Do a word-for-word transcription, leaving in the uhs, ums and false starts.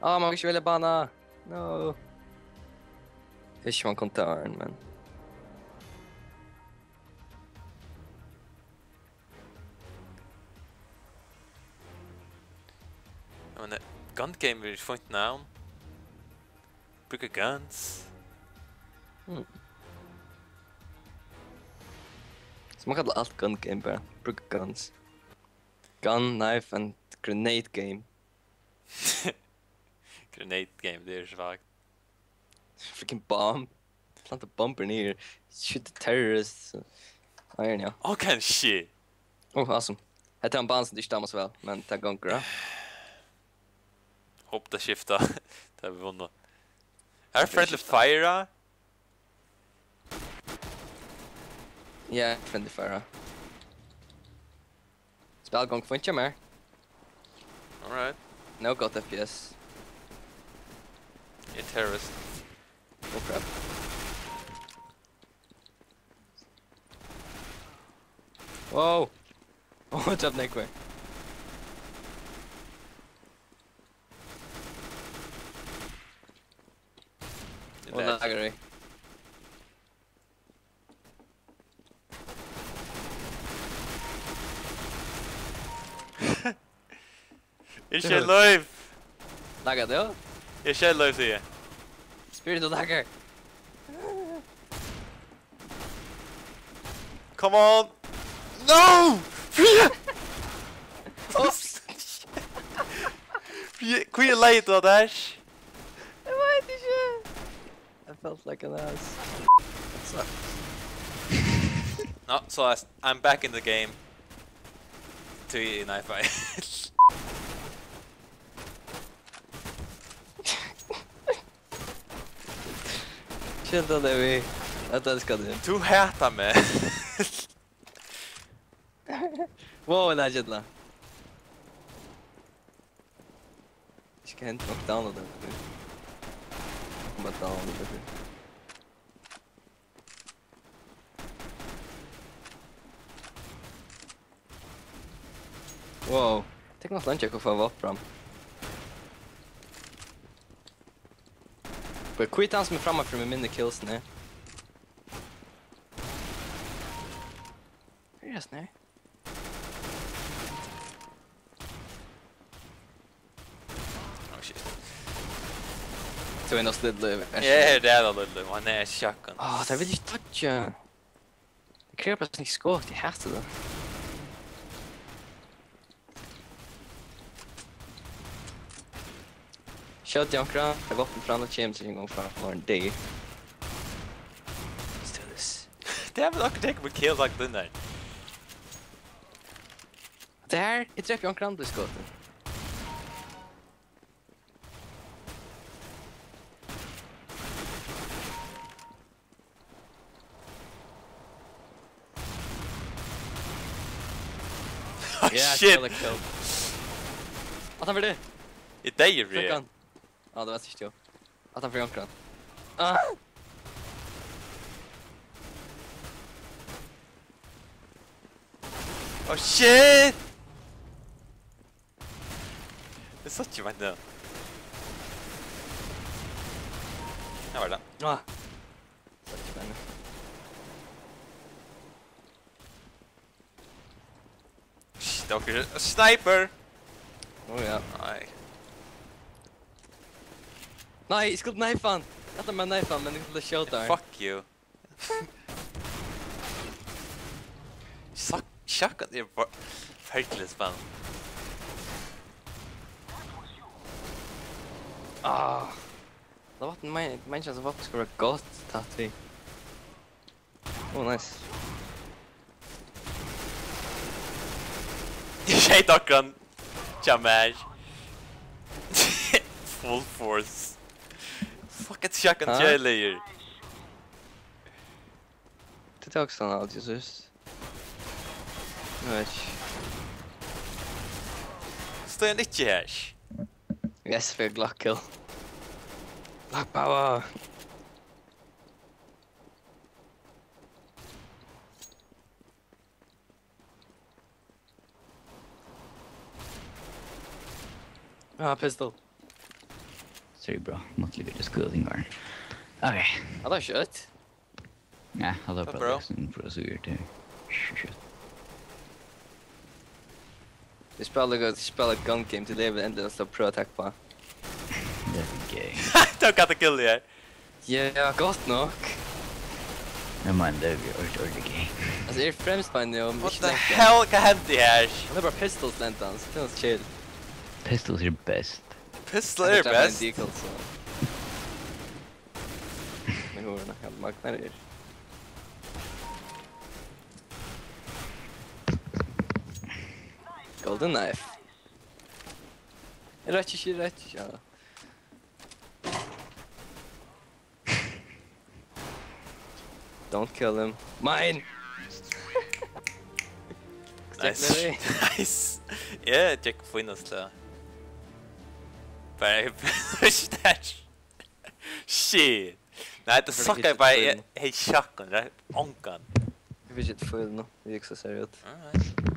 Ah, man kann ikki velja bana. No. Hvis man kommentar, men Ja, men eh, gun game er fínt navn. Brúka guns. Hmm. So man kallar alt gun game bara. Brúka guns. Gun, knife and grenade game. Grenade game, det er svagt. Freaking bomb. Planta bomber niður. Shoot the terrorists. Iron, ja. Oh, can shit. Oh, awesome. Hetta er ein bana sum ikki dámar so væl, men tað gongur, ja. Hope tað skifta. Tað er vunnu. Er friendly fire? Ja, friendly fire. Spæl gongur fínt hjá mær. Alright. No gott F P S. Eg er terrorist. Oh crap. Wow. Oh, what's up, Nick? Eg Og lagi. Lager í. Ikki ein lív! Lagar tú? Ikki ein lív, sigi eg. Spyr tú Lager? Come on! No! Fríða! Oops! Fríða, hví er leit á tær? Eg veit ikki. I felt like an ass. That sucks. No, so I, I'm back in the game. Tí í Knife Fight. Skilta tað við. Eg elski teg. Tú hatar meg. Wow, eg lagi illa. Ikki hent nokk download. Kom bara download. Wow. Tað kann leingi at fáa vápn fram. But hví er hann sum er frammanfyri meg minni kills enn eg? Hvar er hann her? Oh shit. Tú er nóg lítið. Ja, tað er tað lítið. Man er sjakkan. Áh, tað vil ikki toucha. Tað krevur bara sníkskot, eg hati tað. Skjót onkran, tað er vápn fram, tað kemur ikki eingong fram, for ein day. Let's do this. Tað er vel akkurát tað við kill, takk, den der. Tað her, eg drepi onkran, blívi skotin. Oh, Yeah, shit! Kill, kill. At hann var det. Eg deyði, Fuck Fríða. Hann. Ja, det var sist, jo. At han fikk onkran. Ah! Oh, shit! Eg sá ikki, veit du. Her var tað. Ah! Sá ikki meg. Shit, det var ikke sniper! Ó ja. Nei. Nei, eg skuldi knife hann. Eg ætlaði mær at knife hann, men eg skuldi skjóta hann. Fuck you. Sjakkan er bara forferdelig spennende. Ah. Tað var ein men-, menniskja sum faktiskt skuldi vera gott tatt við. Oh, nice. Eg skeyt onkran. Tja, mær. Full force. Fuck, at sjakkan Ha? Keiligur. Tað tók hann aldri sist. Eg veit ikki. Stóð hann ikki her? Yes, fyri Glock kill. Glock power. Ah, pistol. Sorry, bro. Måtte litt skøting her. Ok. Ja, det er skjøtt. Ja, han har Takk, pratet bro. Nesten for å si det. Shit. Vi spiller, vi spiller gun game til det, vi endelig skal prøve å attack på. Det er gøy. Tók hann at killa her. Ja, godt nok. Jeg mener, det er jo ordentlig, ordentlig gøy. Altså, er fremst på en, jo, What the hell? Hva hendte her? Han er bare pistols, lente han, så det er chill. Pistols er best. Pistol er best. Decoy, så. Men hur er det? Han magnar er. Golden knife. Jeg rakk ikke, jeg rakk ikke, ja. Don't kill him. Mine! Nice. Nice. Ja, Jack finnes det. Bare, ikke der. Shit. Nei, det Får sucker ikke bare, til. Jeg, jeg sjakker, det er onkan. Vi fikk ikke feil nå. Det gikk så seriøst. Alright.